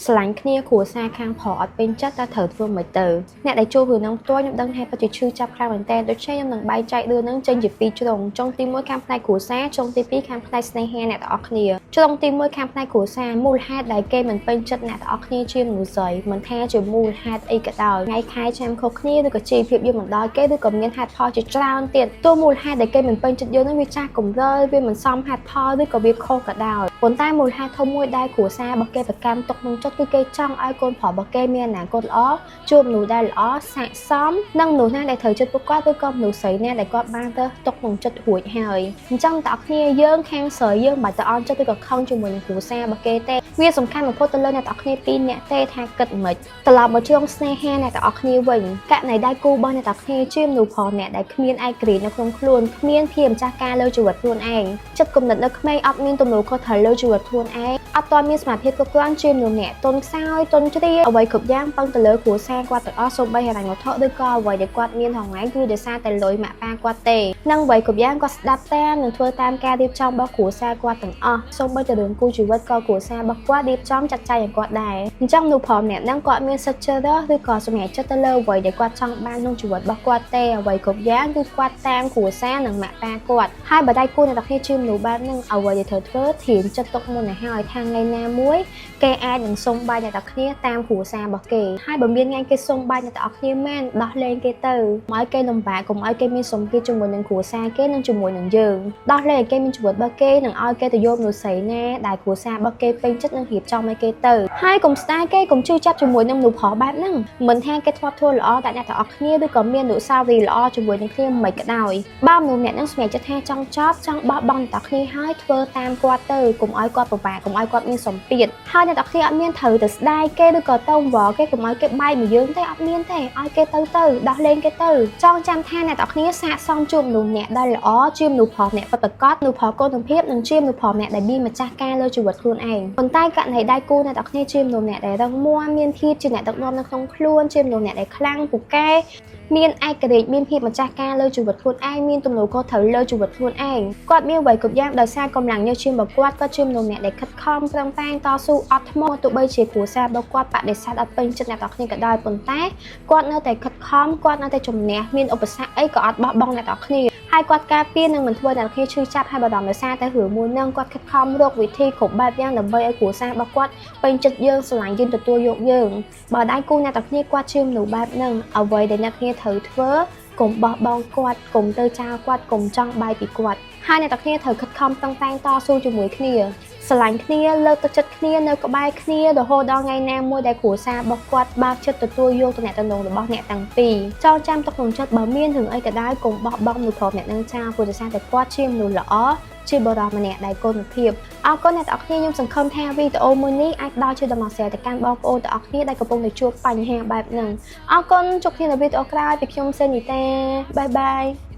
ស្រឡាញ់គ្នាគ្រួសារខាងប្រុសអត់ពេញចិត្តតើត្រូវធ្វើម៉េចទៅអ្នកដែលជួបរឿងហ្នឹងផ្ទាល់ខ្ញុំដឹងថាពិតជាឈឺចាប់ខ្លាំងមែនតើដូច្នេះខ្ញុំនឹងបែងចែករឿងហ្នឹងចេញជាពីរជ្រុងជ្រុងទី1ខាងផ្នែកគ្រួសារជ្រុងទី2ខាងផ្នែកស្នេហាអ្នកទាំងអស់គ្នាជ្រុងទី1ខាងផ្នែកគ្រួសារមូលហេតុដែលគេមិនពេញចិត្តអ្នកទាំងអស់គ្នាជាមនុស្សស្រីមិនថាជាមូលហេតុអីក៏ដោយថ្ងៃខែឆ្នាំខុសគ្នាឬក៏ជីវភាពយើងមិនដល់គេឬក៏មានហេតុផលជាច្រើនទៀតទោះមូលហេតុដែលគេមិនពេញចិត្តយើងហ្នឹងវាចាស់កម្រិលវាមិនសមហេតុផលឬក៏វាខុសក៏ដោយប៉ុន្តែមូលហេតុធំមួយដែលគ្រួសាររបស់គេប្រកាន់ទុកក្នុងចិត្តគឺគេចង់ឲ្យកូនប្រុសរបស់គេមានអនាគតល្អជួបមនុស្សដែលល្អស័ក្តិសមនិងមនុស្សណាដែលត្រូវចិត្តពួកគាត់ឬក៏មនុស្សស្រីណាដែលគាត់បានទៅទុកក្នុងចិត្តរួចហើយអញ្ចឹងតើគ្នាយើងខាងស្រីយើងមិនបាច់ទៅអន់ចិត្តឬក៏ខឹងជាមួយនឹងគ្រួសាររបស់គេទេវាសំខាន់បំផុតទៅលើអ្នកទាំងអស់គ្នាពីរនាក់ទេថាគិតមិនត្រឡប់មកជ្រុងស្នេហាអ្នកទាំងអស់គ្នាវិញករណីដៃគូរបស់អ្នកទាំងអស់គ្នាជាមនុស្សប្រុសអ្នកដែលគ្មានឯករាជ្យនៅក្នុងខ្លួនគ្មានភាពម្ចាស់ការលើជីវិតខ្លួនឯងចិត្តគំនិតនៅក្មេងអត់មានទំនួលខុសត្រូវលើជីវិតខ្លួនឯងអត់ទាន់មានសមត្ថភាពគ្រប់គ្រាន់ជាមនុស្សអ្នកទន់ខ្សោយទន់ជ្រាអ្វីគ្រប់យ៉ាងពឹងទៅលើគ្រួសារគាត់ទាំងអស់សូម្បីហិរញ្ញវត្ថុឬក៏អ្វីដែលគាត់មានហងៃគឺដោយសារតែលុយម៉ាក់ប៉ាគាត់ទេនិងអ្វីគ្រប់យ៉ាងគាត់ស្ដាប់តាមនិងធ្វើតាមការរៀបចំរបស់គ្រួសារគាត់ទាំងអស់សូម្បីតែរឿងគូជីវិតក៏គ្រួសាររបស់គាត់រៀបចំចាត់ចែងឲ្យគាត់ដែរអញ្ចឹងមនុស្សប្រុសម្នាក់ហ្នឹងគាត់មានសិទ្ធិជ្រើសរើសឬក៏សម្រេចចិត្តទៅលើអ្វីដែលគាត់ចង់បានក្នុងជីវិតរបស់គាត់ទេអ្វីគ្រប់យ៉ាងគឺគាត់តាមគ្រួសារនិងម៉ាក់ប៉ាគាត់ហើយបើដៃគូអ្នកទាំងគ្នាជាមនុស្សបែបហ្នឹងអ្វីដែលត្រូវធ្វើត្រៀមចិត្តទុកមុនឲ្យហើយថាថ្ងៃណាមួយគេអាចនឹងសុំបាយអ្នកទាំងគ្នាតាមគ្រួសាររបស់គេហើយបើមានថ្ងៃគេសុំបាយអ្នកទាំងអស់គ្នាមែនដោះលែងគេទៅកុំឲ្យគេលំបាកកុំឲ្យគេមានសម្ពាធជាមួយនឹងគ្រួសារគេនិងជាមួយនឹងយើងដោះលែងឲ្យគេមានជីវិតរបស់គេនិងឲ្យគេទៅយកមនុស្សស្រីណាដែលគ្រួសាររបស់គេពេញចិត្តនិងរៀបចំឲ្យគេទៅហើយកុំស្ដាយគេកុំជឿចាប់ជាមួយនឹងមនុស្សប្រុសបែបហ្នឹងមិនថាគេធ្លាប់ធ្វើល្អតែអ្នកទាំងអស់គ្នាឬក៏មានអនុស្សាវរីយ៍ល្អជាមួយនឹងគ្នាមិនក៏ដោយបើមនុស្សម្នាក់ហ្នឹងសម្រេចចិត្តថាចង់ចប់ចង់បោះបង់អ្នកទាំងអស់គ្នាហើយធ្វើតាមគាត់ទៅកុំឲ្យគាត់ពិបាកកុំឲ្យគាត់មានសម្ពាធហើយអ្នកទាំងអស់គ្នាអត់មានត្រូវទៅស្ដាយគេឬក៏ទៅអង្វរគេកុំឲ្យគេបែកមកយើងទេអត់មានទេឲ្យគេទៅទៅដោះលែងគេទៅចងចាំថាអ្នកទាំងអស់គ្នាស័ក្តិសមជួបមនុស្សម្នាក់ដែលល្អជាមនុស្សប្រុសម្នាក់ពិតប្រាកដមនុស្សប្រុសគុណភាពនិងជាមនុស្សប្រុសម្នាក់ដែលមានម្ចាស់ការលើជីវិតខ្លួនឯងប៉ុន្តែករណីដៃគូអ្នកទាំងអស់គ្នាជាមនុស្សម្នាក់ដែលរឹងមាំមានភាពជាអ្នកដឹកនាំនៅក្នុងខ្លួនជាមនុស្សម្នាក់ដែលខ្លាំងពូកែមានឯករាជ្យមានភាពម្ចាស់ការលើជីវិតខ្លួនឯងមានទំនួលខុសត្រូវលើជីវិតខ្លួនឯងគាត់មានអ្វីគ្រប់យ៉ាងដោយសារកម្លាំងញើសឈាមរបស់គាត់គាត់ជាមនុស្សម្នាក់ដែលខិតខំប្រឹងប្រែងតស៊ូអត់ធ្មត់ទោះបីជាគ្រួសាររបស់គាត់បដិសេធអត់ពេញចិត្តអ្នកទាំងគ្នាក៏ដោយប៉ុន្តែគាត់នៅតែខិតខំគាត់នៅតែជំនះមានឧបសគ្គអីក៏អត់បោះបង់អ្នកទាំងគ្នាហើយគាត់ការពារនឹងមិនធ្វើអ្នកគ្នាឈឺចាប់ហើយបារម្ភដោយសារតែរឿងមួយនឹងគាត់ខិតខំរកវិធីគ្រប់បែបយ៉ាងដើម្បីឲ្យគ្រួសាររបស់គាត់ពេញចិត្តយើងស្រឡាញ់យើងទទួលយកយើងបើដៃគូអ្នកទាំងគ្នាគាត់ជាមនុស្សបែបហ្នឹងអ្វីដែលអ្នកគ្នាត្រូវធ្វើកុំបោះបង់គាត់កុំទៅចោលគាត់កុំចង់បាយពីគាត់ហើយអ្នកទាំងគ្នាត្រូវខិតខំប្រឹងប្រែងតស៊ូជាមួយគ្នាស្រឡាញ់គ្នាលើកទឹកចិត្តគ្នានៅក្បែរគ្នារហូតដល់ថ្ងៃណាមួយដែលគ្រួសាររបស់គាត់បើកចិត្តទទួលយកទំនាក់ទំនងរបស់អ្នកទាំងពីរចងចាំទុកក្នុងចិត្តបើមានរឿងអីក៏ដោយកុំបោះបង់មនុស្សប្រុសម្នាក់នឹងចោលព្រោះដោយសារតែគាត់ជាមនុស្សល្អជាបុរសម្នាក់ដែលគុណភាពអរគុណអ្នកទាំងអស់គ្នាខ្ញុំសង្ឃឹមថាវីដេអូមួយនេះអាចផ្ដល់ជាដំណោះស្រាយទៅកាន់បងប្អូនទាំងអស់គ្នាដែលកំពុងតែជួបបញ្ហាបែបហ្នឹងអរគុណជួបគ្នានៅវីដេអូក្រោយពីខ្ញុំសេនីតា bye bye.